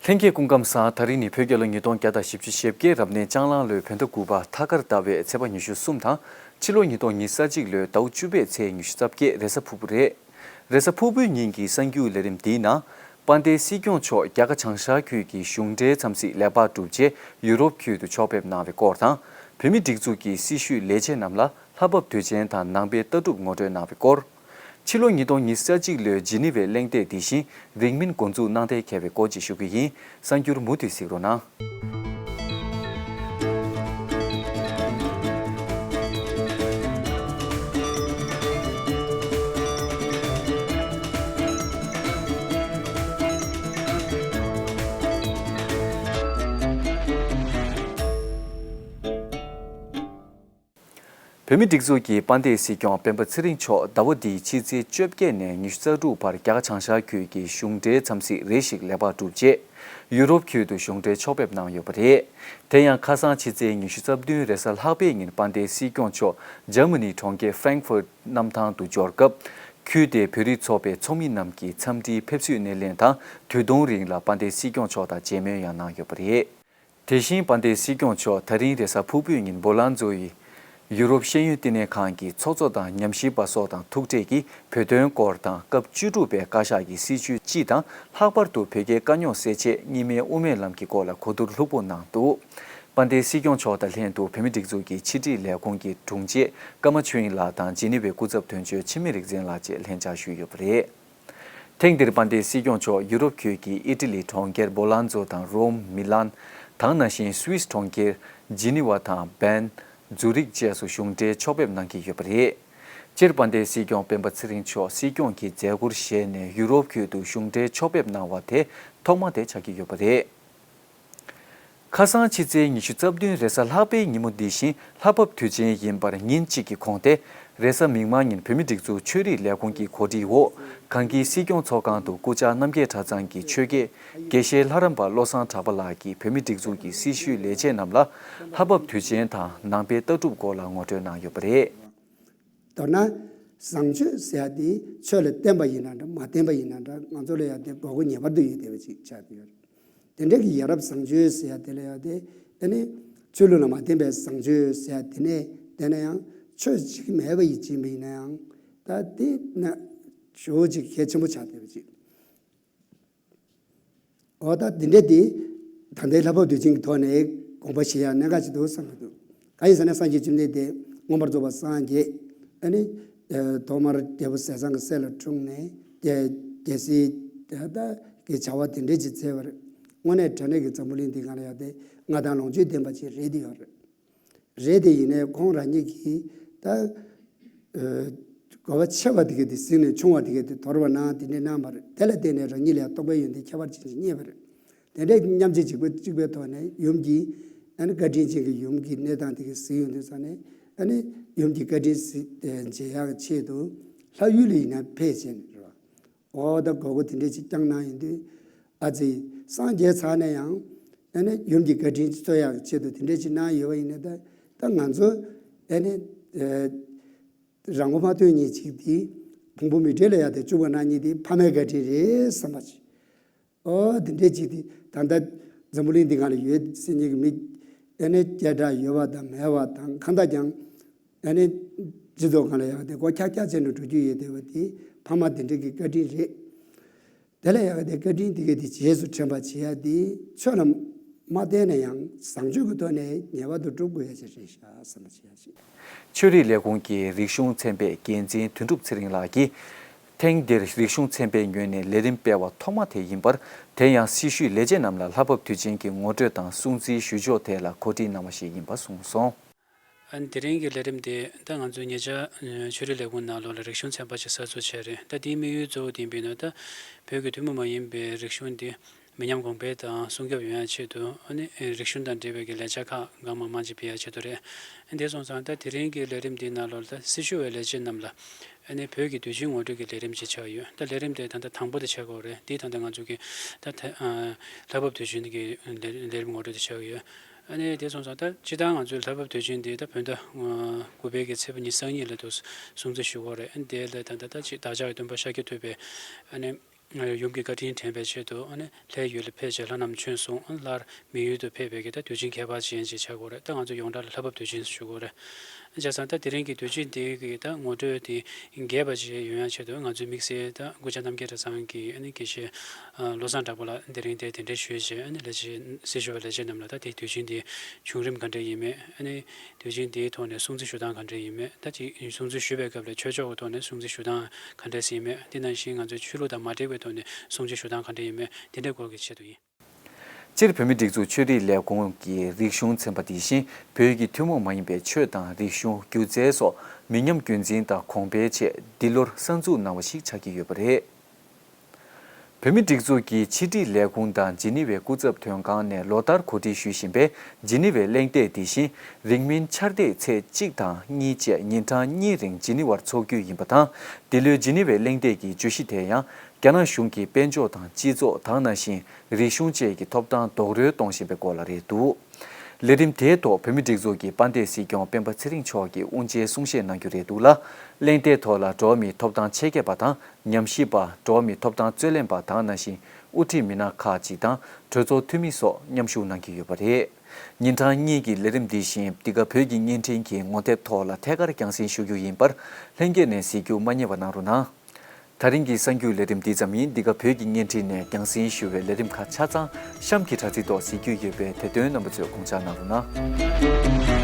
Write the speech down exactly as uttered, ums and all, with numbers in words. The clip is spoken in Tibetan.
ལྷན་རྒྱས་སྐུ་ཁམས་བཟང་། ད་རིང་ནི་བོད་རྒྱལ་ལོ་ཉིས་སྟོང་བརྒྱ་དང་བཞི་བཅུ་ཞེ་བརྒྱད། རབ་གནས་ལྕགས་གླང་ལོའི་བོད་ཟླ་དགུ་པ་ཐ་སྐར་ཟླ་བའི་ཚེས་པ་ཉི་ཤུ་གསུམ་དང་། ཕྱི་ལོ་ཉིས་སྟོང་ཉི་ཤུ་རྩ་གཅིག་ལོའི་ཟླ་བ་བཅུ་པའི་ཚེས་ཉི་ཤུ་རྩ་བརྒྱད། རེས་གཟའ་ཕུར་བུ་རེད། རེས་གཟའ་ཕུར་བུའི་ཉིན་གྱི་གསར་འགྱུར་ལས་རིམ་འདིའི་ནང་། དཔལ་ལྡན་སྲིད་སྐྱོང་མཆོག་རྒྱ་གར་བྱང་ཤར་ཁུལ་གྱི་གཞུང་འབྲེལ་འཚམས་གཟིགས་ལེགས་པར་གྲུབ་རྗེས། ཡུ་རོབ་ཁུལ་དུ་ཕྱོགས་ཕེབས་གནང་བའི་སྐོར་དང་། བོད་མིའི་སྒྲིག་འཛུགས་ཀྱི་སྲི་ཞུའི་ལས་བྱེད་རྣམས་ལ་ལྷ་བབས་དུས་ཆེན་དང་ནང་པའི་ལྟ་གྲུབ་ངོ་སྤྲོད་གནང་བའི་སྐོར། ཕྱི་ལོ་ཉིས་སྟོང་ཉི་ཤུ་རྩ་གཅིག་ལོའི་ཇི་ནི་ཝའི་གླེང་སྟེགས་འདི་བཞིན་རིང་མིན་འགོ་འཛུགས་གནང་གཏན་འཁེལ་བའི་སྐོར་བཅས་ཞུ་རྒྱུ་ཡིན། གསར་འགྱུར་མུ་མཐུད་གཟིགས་རོགས་གནང་། བོད་མིའི་སྒྲིག་འཛུགས་ཀྱི་དཔལ་ལྡན་སྲིད་སྐྱོང་སྤེན་པ་ཚེ་རིང་མཆོག་ཟླ་བ་འདིའི་ཕྱི་ཚེས་བཅོ་བརྒྱད་ནས་ཉི་ཤུ་རྩ་དྲུག་བར་རྒྱ་གར་བྱང་ཤར་ཁུལ་གྱི་གཞུང་འབྲེལ་འཚམས་གཟིགས་རེ་ཞིག་ལེགས་པར་གྲུབ་རྗེས། ཡུ་རོབ་ཁུལ་དུ་གཞུང་འབྲེལ་ཕྱོགས་ཕེབས་གནང་ཡོད་པ་རེད། དེ་ཡང་ཁ་སང་ཕྱི་ཚེས་ཉི་ཤུ་རྩ་བདུན་རེས་གཟའ་ལྷག་པའི་ཉིན་དཔལ་ལྡན་སྲིད་སྐྱོང་མཆོག་འཇར་མ་ནིའི་གྲོང་ཁྱེར་ཧྥ་རེང་ཧྥུར་གནམ་ཐང་དུ་འབྱོར་སྐབས། ཁུལ་དེའི་བོད་རིགས་ཚོགས་པའི་ཚོགས་མི་རྣམས་ཀྱིས་འཚམས་འདྲིའི་ཕེབས་བསུའི་སྣེ་ལེན་དང་། དུས་ཐུང་རིང་ལ་དཔལ་ལྡན་སྲིད་སྐྱོང་མཆོག་དང་མཇལ་མོལ་ཡང་གནང་ཡོད་པ་རེད། དེ་བཞིན་དཔལ་ལྡན་སྲིད་སྐྱོང་མཆོག་ད་རིང་རེས་གཟའ་ཕུར་བུའི་ཉིན་སྦོ་ལན་ཛོ་ཡི་ཡུ་རོབ་ཤེས་ཡོན་བསྟི་གནས་ཁང་གི་ཚོགས་གཙོ་དང་ཉམས་ཞིབ་པ་སོགས་དང་ཐུག་འཕྲད་ཀྱིས། བོད་དོན་སྐོར་དང་། སྐབས་བཅུ་དྲུག་པའི་བཀའ་ཤག་གི་སྲིད་བྱུས་སྤྱི་དང་། ལྷག་པར་དུ་བོད་རྒྱའི་དཀའ་རྙོག་སེལ་ཆེད་གཉིས་སྨན་དབུ་མའི་ལམ་གྱི་སྐོར་ལ་གོ་བསྡུར་ལྷུག་པོ་གནང་འདུག་དཔལ་ལྡན་སྲིད་སྐྱོང་མཆོག་དང་ལྷན་དུ་བོད་མིའི་སྒྲིག་འཛུགས་ཀྱི་ཕྱི་དྲིལ་ལས་ཁུངས་ཀྱི་དྲུང་ཆེ་ཀརྨ་ཆོས་དབྱིངས་ལགས་དང་། ཇི་ནི་ཝའི་སྐུ་ཚབ་དོན་གཅོད་འཆི་མེད་རིག་འཛིན་ལགས་བཅས་ལྷན་བཅར་ཞུས་ཡོད་པ་རེད། ཐེངས་འདིར་དཔལ་ལྡན་སྲིད་སྐྱོང་མཆོག་ཡུ་རོབ་ཁུལ་གྱི་ཨི་ཊ་ལི་གྲོང་ཁྱེར་སྦོ་ལན་ཛོ་དང་། རོམ། མི་ལན། དང་། ནང་བཞིན་སུད་སི་གྲོང་ཁྱེར་ཇི་ནི་ཝ་དང་། བན། ཛུ་རིག་བཅས་སུ་གཞུང་འབྲེལ་ཕྱོགས་ཕེབས་གནང་གི་ཡོད་པ་རེད། སྤྱིར་དཔལ་ལྡན་སྲིད་སྐྱོང་སྤེན་པ་ཚེ་རིང་མཆོག་སྲིད་སྐྱོང་གི་མཛད་ཁུར་བཞེས་ནས་ཡུ་རོབ་ཁུལ་དུ་གཞུང་འབྲེལ་ཕྱོགས་ཕེབས་གནང་བ་དེ་ཐོག་མ་དེ་ཆགས་ཀྱི་ཡོད་པ་རེད། ཁ་སང་ཕྱི་ཚེས་ཉི་ཤུ་རྩ་བདུན་རེས་གཟའ་ལྷག་པའི་ཉིན་མོ་འདི་བཞིན་ལྷ་བབས་དུས་ཆེན་ཡིན་པར་ཉིན་གཅིག་གི་གོང་སྟེ། རེས་གཟའ་མིག་དམར་ཉིན་བོད་མིའི་སྒྲིག་འཛུགས་ཆོས་རིག་ལས་ཁུངས་ཀྱི་གོ་སྒྲིག་འོག་གངས་སྐྱིད་སྲིད་སྐྱོང་ཚོགས་ཁང་དུ་སྐུ་བཅར་རྣམ་རྒྱལ་གྲྭ་ཚང་གི་ཆོས་དགེ་དགེ་བཤེས་ལྷ་རམས་པ་བློ་བཟང་གྲགས་པ་ལགས་ཀྱིས་བོད་མིའི་སྒྲིག་འཛུགས་ཀྱི་སྲི་ཞུའི་ལས་བྱེད་རྣམས་ལ་ལྷ་བབས་དུས་ཆེན་དང་ནང་པའི་ལྟ་གྲུབ་སྐོར་ལ་ངོ་སྤྲོད་གནང་ཡོད་པ་རེད། མདོར་ན། བཟང་སྤྱོད་ཟེར་ཡ་དེ་ཆོས་ལ་བརྟེན་པ་ཡིན་ན་འདྲ། མ་བརྟེན་པ་ཡིན་ན་འདྲ། ང་ཚོ་ལ་ཡ་དེ་དགོས་མཁོ་ངེས་པར་དུ་ཡོད་བསྡད་པ་ཅིག་ཆགས་བསྡད་ཡོད་རེད། དེ་འདྲ་གི་ཡ་རབས་བཟང་སྤྱོད་ཟེར་ཡ་དེ་ལ་ཡ་དེ། ཨ་ནི་ཆོས་ལུགས་ལ་མ་བརྟེན་པའི་བཟང་སྤྱོད་ཟེར་ཡ་དེ་ནས་བལྟས་ན་ཡང་ཆོས་གཅིག་མེད་པ་ཡིན་ཕྱིན་པ་ཡིན་ན་ཡང་། ད་དེ་ན་ཞེ་པོ་ཅིག་གལ་ཆེན་པོ་ཆགས་བསྡད་པ་ཅིག་འོ་ད་འདི་འདྲ་དེ་ད་ལྟའི་ལྷ་བབས་དུས་ཆེན་གྱི་ཐོག་ནས་དགོངས་པ་བཞེས་ཡ་གནད་འགག་ཅིག་འདུག་བསམ་གྱི་འདུག་གང་ཡིན་ཟེར་ན་སངས་རྒྱས་བཅོམ་ལྡན་འདས་མངོན་པར་རྫོགས་པར་སངས་རྒྱས། ཨ་ནི་ཐོག་མར་རྒྱལ་པོ་ཟས་གཙང་གི་སྲས་ལ་འཁྲུངས་ནས། རྒྱལ་རྒྱལ་སྲིད་ད་གི་བྱ་བ་དེ་འདྲ་ཅིག་བཙལ་བར། དངོས་གནས་དྲང་གནས་ཀྱི་འཛམ་བུ་གླིང་འདི་སྒང་ལ་ཡ་དེ་མངའ་ཐང་ལོངས་སྤྱོད་ལྡན་པ་ཅིག་རེད་དེ་ཡོད་རེད། རེད་དེ་ཡིན་ནའི་ཁོང་རང་ཉིད་ཀྱིས་ད་ཨ་དགོས་པ་ཆེ་བ་དེ་ག་དེ་གཟིགས་ནས་ཆུང་བ་དེ་ག་དེ་དོར་བ་གནང་། དེ་འདྲ་གནང་བ་རེད། དེ་ལ་བརྟེན་ནས་རང་ཉིད་ལ་ཡང་རྟོགས་པའི་ཡོན་ཏན་ཁྱད་པར་ཅན་ཞིག་རྙེད་པ་རེད། དེ་འདྲའི་མཉམ་རྗེས་གཅིག་པ་གཅིག་པའི་ཐོག་ནས་ཡུམ་གྱིས། ཨ་ནི་བཀའ་དྲིན་ཅན་གྱི་ཡུམ་གྱི་གནས་སྟངས་དེ་ག་གཟིགས་ཡོང་དུས་ཙང་ནས། ཨ་ནི་ཡུམ་གྱི་བཀའ་དྲིན་གཟིགས་ཨ་འཇལ་ཡག་ཆེད་དུ་ལྷ་ཡུལ་ལ་ཡིན་ན་ཕེབས་བྱས་ནས་རེད་བ། འོ་ད་དགོས་མཁོ་དེ་འདྲས་ཅིག་བསྐྱངས་གནང་ཡོང་དུས། ཨ་ཙི། སངས་རྒྱས་ཚར་ནས་ཡང་། ཨ་ནི་ཡུམ་གྱི་བཀའ་དྲིན་གསོ་ཡག་ཆེད་དུ་དེ་འདྲས་ཅིག་གནང་ཡོད་པ་ཡིན་ན། ད་ད་ང་ཚོ་ཨ་ནི་ཨ་རང་མགོ་མ་ཐོན་མཁན་ཅིག་དེ་ཕུང་པོ་མི་འབྲལ་ལ་ཡ་དེ་བཅུག་པ་གནང་མཁན་དེ་ཕ་མའི་བཀའ་དྲིན་རེད་བསམ་པ་ཅིག་འོ་དེ་འདྲས་ཅིག་དེ་ད་ལྟ་འཛམ་བུ་གླིང་འདི་སྒང་ལ་ཡོད་ཟེར་མཁན་གྱི་མི། ཨ་ནི་སྐད་གྲགས་ཡོད་པ་དང་མེད་པ་དང་། གང་ལྟར་ཀྱང་ཨ་ནི་སྤྱི་ཚོགས་སྒང་ལ་ཡ་དེ་མགོ་འཁྱག་འཁྱག་བྱས་ནས་འགྲོ་རྒྱུ་ཡོད་བསྡད་པ་དེ་ཕ་མ་དེ་འདྲ་གི་བཀའ་དྲིན་རེད། དེ་ལ་ཡ་དེ་བཀའ་དྲིན་དེ་ག་དེ་རྗེས་སུ་དྲན་པ་བྱེད་ཡ་དེ་ཆོས་ལ་མ་བརྟེན་ན་ཡང་བཟང་སྤྱོད་ཀྱི་ཐོག་ནས་ངེས་པར་དུ་སྒྲུབ་དགོས་ཡ་ཅིག་རེད་ཤག་བསམ་པ་བྱེད་ཡ་ཅིག་ཆོས་རིག་ལས་ཁུངས་ཀྱི་རིག་གཞུང་ཚན་པའི་འགན་འཛིན་དོན་གྲུབ་ཚེ་རིང་ལགས་ཀྱིས། ཐེངས་འདིར་རིག་གཞུང་ཚན་པའི་ངོས་ནས་ལས་རིམ་སྤེལ་བ་ཐོག་མ་དེ་ཡིན་པར། དེ་ཡང་སྲི་ཞུའི་ལས་བྱེད་རྣམས་ལ་ལྷ་བབས་དུས་ཆེན་གྱི་ངོ་སྤྲོད་དང་སྲུང་བརྩིའི་ཞུ་ཕྱོགས་ཐད་ལ་གོ་སྒྲིག་གནང་བ་ཞིག་ཡིན་པ་གསུངས་སོང་། ཨ་ནི་དེ་རིང་གི་ལས་རིམ་དེ་ད་ང་ཚོའི་ཉེ་ཆར་ཆོས་རིག་ལས་ཁུངས་ནང་ལོགས་ལ་རིག་གཞུང་ཚན་པ་ཞིག་གསར་འཛུགས་བྱས་རེད། ད་དེའི་དམིགས་ཡུལ་གཙོ་བོ་དེ་ཡིན་པ་ཡིན་ན། ད་བོད་ཀྱི་ཐུན་མོང་མ་ཡིན་པའི་རིག་གཞུང་འདི་མི་ཉམས་གོང་འཕེལ་དང་སྲུང་སྐྱོབ་ཡོང་ཡ་ཆེད་དུ། ཨ་ནི་རིག་གཞུང་དང་འབྲེལ་བའི་གི་ལས་འཆར་ཁག་གང་མང་མང་ཅིག་སྤེལ་ཡ་ཆེད་དུ་རེད། ཨ་ནི་དེ་སོང་ཙང་ད་དེ་རིང་གི་ལས་རིམ་འདིའི་ནང་ལོགས་ལ་ད་སྲི་ཞུ་བའི་ལས་བྱེད་རྣམས་ལ། ཨ་ནི་བོད་ཀྱི་དུས་ཆེན་ངོ་སྤྲོད་ཀྱི་ལས་རིམ་ཅིག་ཆགས་ཡོད། ད་ལས་རིམ་དེ་ད་ལྟ་དང་པོ་དེ་ཆགས་ཀྱི་ཡོད་རེད། འདི་ད་ལྟ་ང་ཚོ་གི་ད་ད་ཨ་ལྷ་བབས་དུས་ཆེན་གྱི་ལས་ལས་རིམ་ངོ་སྤྲོད་དེ་ཆགས་ཀྱི་ཡོད། ཨ་ནི་དེ་སོང་ཙང་ད་སྤྱིར་བཏང་ང་ཚོའི་ལྷ་བབས་དུས་ཆེན་འདི་ད་བོད་ཟླ་ཨ་དགུ་པའི་གི་ཚེས་པ་ཉི་ཤུ་རྩ་གཉིས་ལ་དུ་སྲུང་བརྩི་ཞུ་གི་ཡོད་རེད། ཨ་ནི་དེ་ལ་ད་ད་ད་ཅིག་བདག་ཅག་གི་སྟོན་པ་ཤཱཀྱ་ཐུབ་པའི་ཨ་ནི་ ཡུམ་གྱི་བཀའ་དྲིན་དྲན་པའི་ཆེད་དུ་ཨ་ནི་ལྷའི་ཡུལ་ལ་ཕེབས་བྱས་ལྷ་རྣམས་མཆོད་གསུང་། ཨ་ནི་སླར་མི་ཡུལ་དུ་ཕེབས་པའི་གི་ད་དུས་ཆེན་ཁྱད་པར་ཅན་ཅིག་ཆགས་ཀྱི་ཡོད་རེད། ད་ང་ཚོ་ཡོངས་གྲགས་ལ་ལྷ་བབས་དུས་ཆེན་ཞུ་གི་ཡོད་རེད། བྱས་ཙང་ད་དེ་རིང་གི་དུས་ཆེན་འདི་གི་ད་ངོ་སྤྲོད་དེ་རྒྱས་པ་ཅིག་ཡོང་ཡ་ཆེད་དུ་ང་ཚོའི་དམིགས་བསལ་ད་སྐུ་བཅར་རྣམ་རྒྱལ་གྲྭ་ཚང་གི་ཨ་ནི་དགེ་བཤེས་བློ་བཟང་གྲགས་པ་ལགས་དེ་རིང་དེ་གདན་འདྲེན་ཞུས་བྱས། ཨ་ནི་ལས་བྱེད་སྲི་ཞུ་བ་ལས་བྱེད་རྣམས་ལ་ད་དེ་དུས་ཆེན་འདི་བྱུང་རིམ་ག་འདྲ་ཡིན་མིན། ཨ་ནི་དུས་ཆེན་འདིའི་ཐོག་ནས་སྲུང་བརྩི་ཞུ་སྟངས་ག་འདྲ་ཡིན་མིན། ད་ཅིག་སྲུང་བརྩི་ཞུ་བའི་སྐབས་ལ་ཆོས་ཕྱོགས་ཀྱི་ཐོག་ནས་སྲུང་བརྩི་ཞུ་སྟངས་ག་འདྲ་ཡིན་མིན། དེ་ནང་བཞིན་ང་ཚོའི་ཆོས་ལུགས་དང་མ་འབྲེལ་བའི་ཐོག་ནས་སྲུང་བརྩི་ཞུ་སྟངས་ག་འདྲ་ཡིན་མིན། དེ་འདྲའི་སྐོར་གྱི་ཆེད་དུ་ཡིན། སྤྱིར་བོད་མིའི་སྒྲིག་འཛུགས་ཆོས་རིག་ལས་ཁུངས་ཀྱི་རིག་གཞུང་ཚན་པ་དེ་བཞིན་བོད་ཀྱི་ཐུན་མོང་མ་ཡིན་པའི་ཆོས་དང་རིག་གཞུང་སྒྱུ་རྩལ་སོགས་མི་ཉམས་རྒྱུན་འཛིན་དང་གོང་འཕེལ་ཆེད་འདི་ལོར་གསར་འཛུགས་གནང་བ་ཞིག་ཆགས་ཀྱི་ཡོད་པ་རེད། བོད་མིའི་སྒྲིག་འཛུགས་ཀྱི་ཕྱི་དྲིལ་ལས་ཁུངས་དང་ཇི་ནི་ཝའི་སྐུ་ཚབ་དོན་ཁང་ནས་ལོ་ལྟར་གོ་སྒྲིག་ཞུ་བཞིན་པའི་ཇི་ནི་ཝའི་གླེང་སྟེགས་དེ་བཞིན་རིང་མིན་འཆར་ཟླའི་ཚེས་གཅིག་དང་གཉིས་བཅས་ཉིན་གྲངས་གཉིས་རིང་ཇི་ནི་ཝར་འཚོགས་རྒྱུ་ཡིན་པ་དང་། འདི་ལོའི་ཇི་ནི་ཝའི་གླེང་སྟེགས་ཀྱི་བརྗོད་གཞི་དེ་ཡང་རྒྱ་ནག་གཞུང་གིས་དཔལ་འབྱོར་དང་སྤྱི་ཚོགས་དེ་ནང་བཞིན་རིག་གཞུང་བཅས་ཀྱི་ཐོབ་ཐང་རྡོག་རོལ་གཏོང་བཞིན་པའི་སྐོར་ལ་རེད་འདུག་ལས་རིམ་དེའི་ཐོག་བོད་མིའི་སྒྲིག་འཛུགས་ཀྱི་དཔལ་ལྡན་སྲིད་སྐྱོང་སྤེན་པ་ཚེ་རིང་མཆོག་གིས་དབུ་འབྱེད་གསུང་བཤད་གནང་རྒྱུ་རེད་འདུག་ལ། གླེང་སྟེགས་ཐོག་ལ་འགྲོ་བ་མིའི་ཐོབ་ཐང་ཆེད་མཁས་པ་དང་། ཉམས་ཞིབ་པ། འགྲོ་བ་མིའི་ཐོབ་ཐང་རྩོད་ལེན་པ་དེ་ནང་བཞིན་དབུ་ཁྲིད་མི་སྣ་ཁག་ཅིག་དང་གྲོས་ཚོགས་འཐུས་མི་སོགས་མཉམ་ཞུགས་གནང་གི་ཡོད་པ་རེད། ཉིན་གྲངས་གཉིས་ཀྱི་ལས་རིམ་འདི་བཞིན་འདི་ག་བོད་ཀྱི་བརྙན་འཕྲིན་གྱི་ངོ་དེབ་ཐོག་ལ་ཐད་ཀར་རྒྱང་སྲིང་ཞུ་རྒྱུ་ཡིན་པར་ལྷན་རྒྱས་ནས་གཟིགས་རྒྱུ་མ་བསྙེལ་བ་གནང་རོགས་གནང་། དེ་རིང་གི་གསར་འགྱུར་ལས་རིམ་འདི་ཙམ་ཡིན། འདི་ག་བོད་ཀྱི་བརྙན་འཕྲིན་ནས་རྒྱང་སྲིང་ཞུ་བའི་ལས་རིམ་ཁག་ཆ་ཚང་གཤམ་གྱི་དྲ་ཚིགས་ཐོག་གཟིགས་རྒྱུ་ཡོད་པས་དེ་དོན་རྣམ་པ་ཚོས་དགོངས་འཇགས་གནང་རོགས་གནང་།